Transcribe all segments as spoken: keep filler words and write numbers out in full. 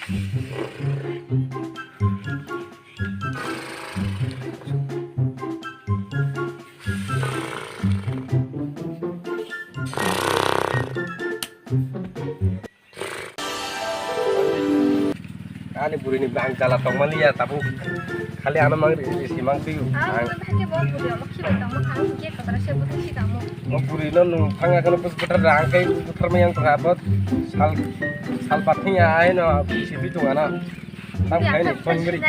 Ani bwrwini ang jala tongmani ya, tabuk khali ano mang ri, ri, si mang twi ang. Ang thangke bo bwrwi omo khibai tongmo, ang hingke kwtara se bwtwi si tongmo. Bo bwrwino nwng thangya kheno bwswk bwthar da, ang khe bwtharmai yang tongkha, bo sal, sal pathwngya aino si twi tong ano. Tam khaini phone gri.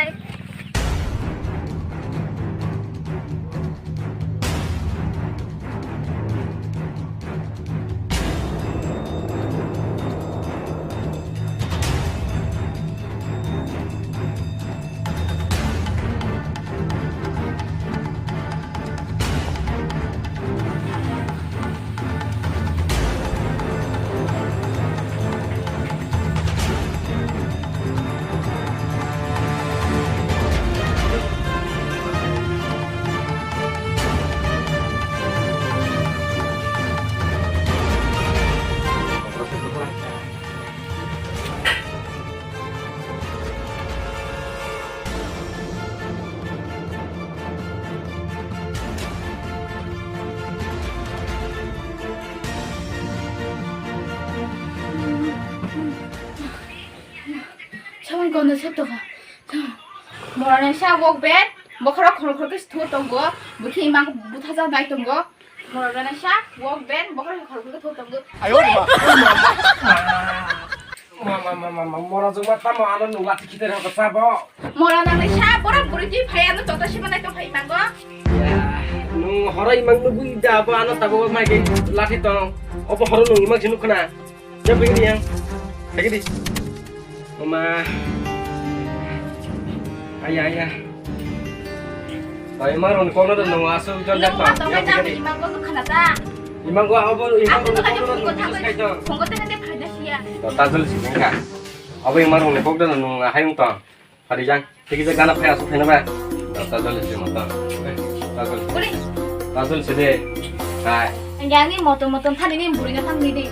Sabon kono se tokha. Morana sa wok bet, bokhorok khoro khoro khe sthu tongo, bukhi imang buthaja nai tongo. Morana sa wok bet, bokhorok khoro khoro khe sthu tongo. Ayo ma. Ma, ma, ma, ma, ma, mora jongma tamo ano nung lati khitai rok sabo. Mora nang sa borok buri di phai ano tota siba nai tong phai mango. Ya, nung horo imang nugui da bo ano tabo mai ke lati tong. Obo horo nung imang sinuk khna. Jab bigri yang. Lagi di. Oma. Aya, aya. Oi, imang roni kokno do nung asu jon jab tong. Imang ko khna ta. Imang ko abo, imang ko kokno do nung asu kai tong. Phone ko tene de phai na siya. Tajol si nengka. Abo imang roni kokno do nung hayung tong. Pharijang, tei kisa gana phai aswk khaina ba? Dota joli se moto. Eh, dota joli se. Uri. Dota joli se de. Hai. Ang ani moto moto thani ni buri na thang ni de.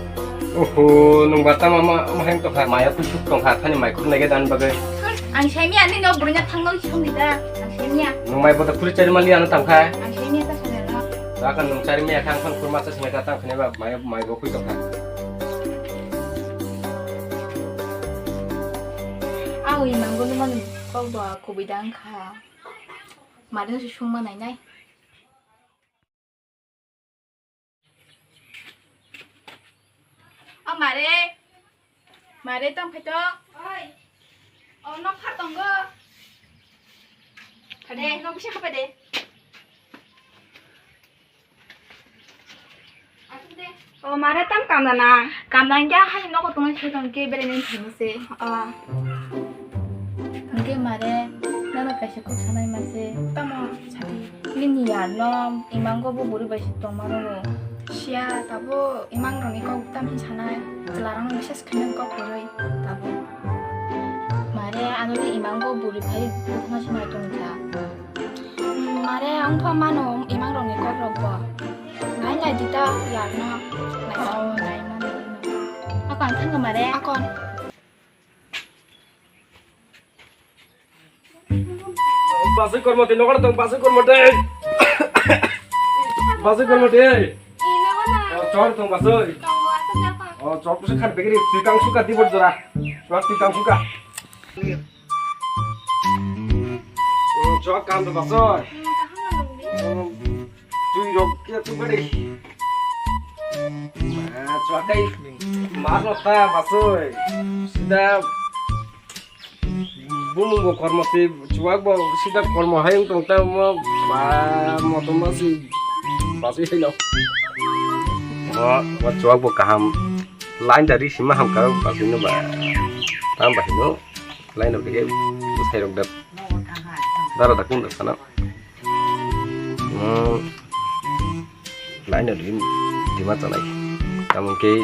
Oho, nung ba tama ma, ma heng to kha, maya tu suk tong kha, thani mai khur nege dan bagai. Hmm, ang sai mi ani no buri na thang no song ni da. Ang sai mi ya. Nung mai bota khuri chari mali ano tam kha. Ang sai mi ya ta sana no. Ba kan nung chari mi ya khang khon khur ma sa sene ka tam khane ba, mai, mai bo khui tong kha. Awi mango ni mani kok do kubui dang kha. Mari no sung ma nai nai. O mare. Mare tong phai to. Oi. O nok pha tongo. Phade nok bisa kha phade. O mare tam kamna na? Kamna hingke hai nogo tongna se tong ke bere ning thangmo se. O. Hingke mare nana kaisa kok sanai ma se. Tamo sadi. Nini yar no imango bo buri bai se tongma rogo. Siya tabo imang roni kok tam hi sanai. Chwla rang no bisas khaina kok buri tabo. Mare ano ni imango buri phai bukna se mai tong kha. Mare ang pha mano imang rok ni kok rok bo. Nai nai dita yar no. Nai sa. Oh, nai mano. Ako ang thang mare. Akon. Basui kormo te nokar tong basui kormo te. Basui kormo te. Ino na. Oh, chor tong basui. Tong asa japa. Oh, chor kusa khan begini tikang suka dibor jora. Chor tikang suka. Chwak kam do basoi. Twi rok ke tu gari. Ma chwak kai. Ma no ta basoi. Sida bumung bo kormo si chwak bo sida kormo hayung tong ta mo ba mo to ma si basoi hino. Mo mo chwak bo kaham. Line dari sima ham karo basoi no ba. Tam ba hino. Line of the game. Bwsai rok da. Dara da kun da sana. Hmm. Line of the game. Dima chanai. Tamon ke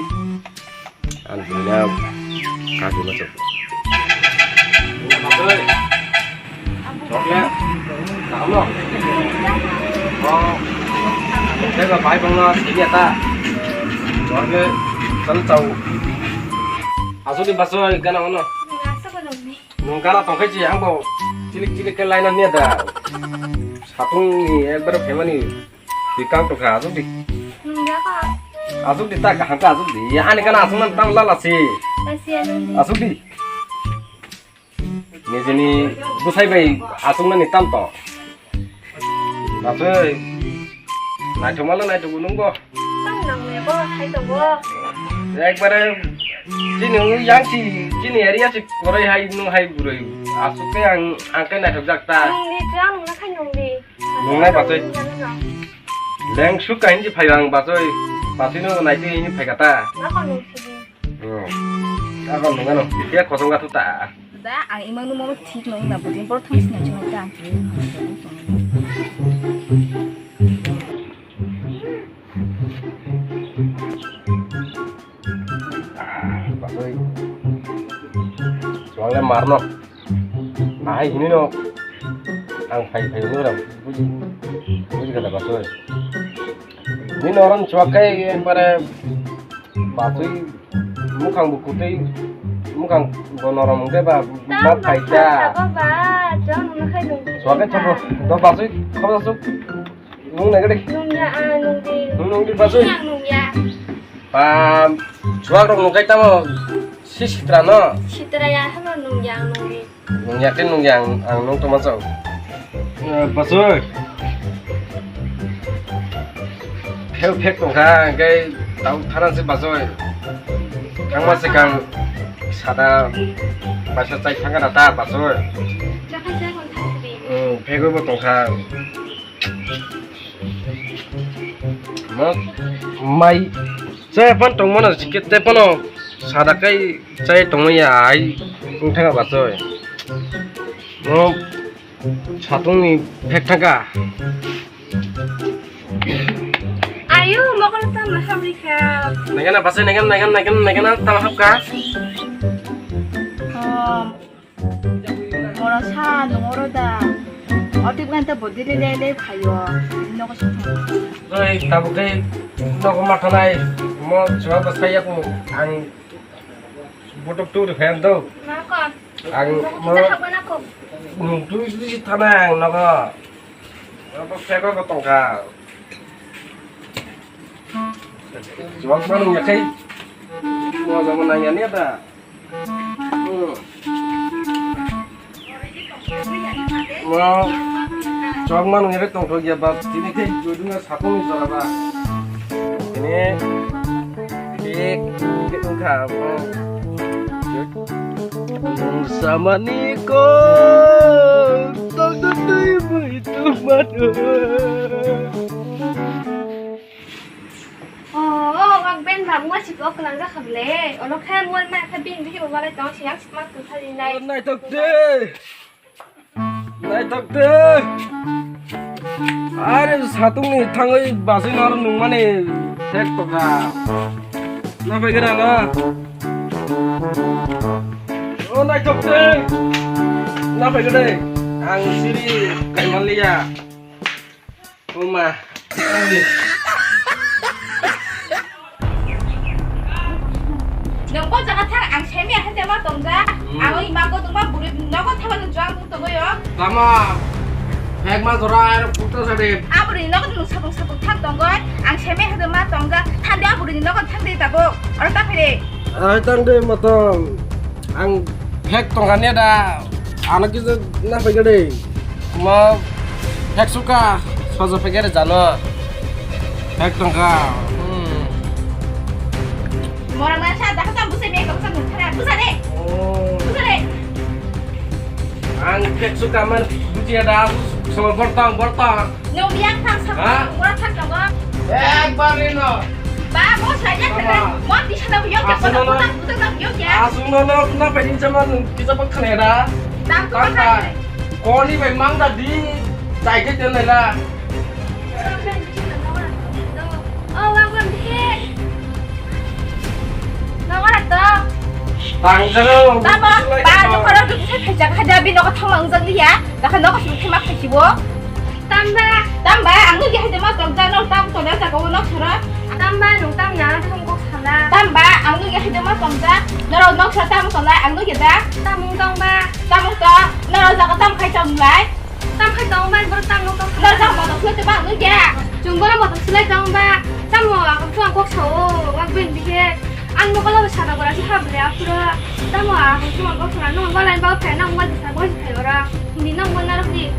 an dina ka dima chok. Chokle. Tamo. Oh. Tega bai bangna sini ata. Chokle. Chal chau. Asuli baso gana ono. Nwng gana tongkhe si ang bo chilik chilik khe laina niya da. Satung ni ekbare phaimani twi kang tongkha, asuk di. Nwng ya kha. Asuk di ta kaham khe asuk di. Ani gana asuk nang tam lala si. Kasi anu. Asuk di. Nijini bwsai bai asuk nani tam to. Basoi, naithokmalo naithokgo nwngbo. Tamo nangmaya bo hai tongo. Ekbare chini yang si, chini area si kwrwi hai nwng hai bwrwi. Asuk khe ang, ang khe naithokjak ta. Nwngni chwng nwngna khai nwngni. Nwng nai basoi. Leng suk kahin si phai ang basoi. Basoi no naitwi hini phai kha ta. Nako nwng sidi. Hmm. Ako nung ano, dia kosong katu ta. Da, ang imang nung mau thik nung na, budin por thang sinai chuma ta. Ah, bakoi. Soalnya marno. Ahai hini no. Ang phai phai nung ram. Buji. Buji kata bakoi. Ini orang cuakai yang pada Batwi mukhang bo kwtwi, mukhang bo norom hwnkhe ba ma phaikha. Baba, chwng hwnwi khai nung. Swkhe chwng do batwi khobo suk nung nai gadi. Nungya, ah, nungdi. Nung nungdi batwi. Nungya, nungya. Ba, chwng rok nungkai tamo si sitra no. Sitra ya hano nungya nungdi. Nung yakhe nung yang ang nung tongma chao. Eh, basoi. Phek phek tongkha, hingke tau tharan se basoi. Thangma se kang sada paisa chai thangka da ta basoi. Hmm, phek bo tongkha. Mo mai chai phan tongmano, chike tei phano sada kai chai tongmaya ai wngthang ba choi. Mo satungni phek thangka. Ayo, mokol tamo hamri kha. Nagana basai, nagana, nagana, nagana, nagana tamo hapka. Oh. Moro sa nung oro da. Otik ngan ta bodi le le le phayo. Nogo sung. Doi, tabuk kai nogo mathanai. Mo chwa bwsai yaku ang botok tu fan do. Ma ko? Ang mo. Kita haba na ko? Nung tu si thana ang nogo. Nogo sego ko tongka. Chwa ma nung yakai. Mo jamo nang ya ni da. Mo chok manu ngere tong thok ya ba tini khe joduna sakung ni jora ba. Ini tik tik ungkha mo. Samani ko tong tong tui bui tu manu. Oh, oh, wak ben ba mua si kok lang jak kha ble. Olo khe mua ma khe bini bihi walai tong si yang sima tu thali nai. Naithok de. Naithok de. Are satung ni thangwi basui nor nung mani thek toka. Na bai gra na. Oh, naithok de. Na bai gra de. Ang siri kai man liya. Uma. Nang ko jaga thar ang semi ahan jama tongja. Hmm. Ang ima ko tongma buri nogo thaba nang jang tong togo yo. Tama. Bag ma jora ar putra sade. Aburi nogo nang satung satung thang tongoi. Ang semi ahan jama tongja. Thande aburi nogo thang de tabo. Oro ta phire. Ai tang de matong. Ang bag tongkha ne da. Ano kisa na pegade. Ma, hek suka, sojo pegere jano. Hek tongkha. Hmm. Mora na sa, dakha sa, buse me, kok sa, mung thara, busa de. Oh. Busa de. Ang hek suka man, bujiya da, so bortong, bortong. Nung biang thang sa, ha? Mora thang tongo. Ekbar rino. Ba, mo sa ya, mo di sa na yo, ya, mo na, mo na, mo na, yo, ya. Asung no, no, na, pa, ni, sama, kita, pa, khanera. Tang ko, tang, tang. Koni bai mang da di, chai ke ten la. Oh, wa, wa, di. Nongora to. Tang jero. Tamo, ba, to koro du se phejak haja bi nogo thang mang jang ya. Da kha nogo sing thima phaisi bo. Tamba. Tamba, ang no ya haja ma tong ja, no tam to da ja go no sura. Tamba, nung tam ya, thang kok sala. Tamba, ang no ya haja ma tong ja, no ro no sa tam to la, ang no ya da. Tam tong ba. Tam Khe, chwng bono motom swlai tong ba, tamo ang chwng kok sao, wak ben bikhe, ang mokolo bo sana gora si habri aphuru, tamo ang chwng kok sana, nung balai ba phe, nang wal bisa, wal bisa ora, hindi nang wal narok di.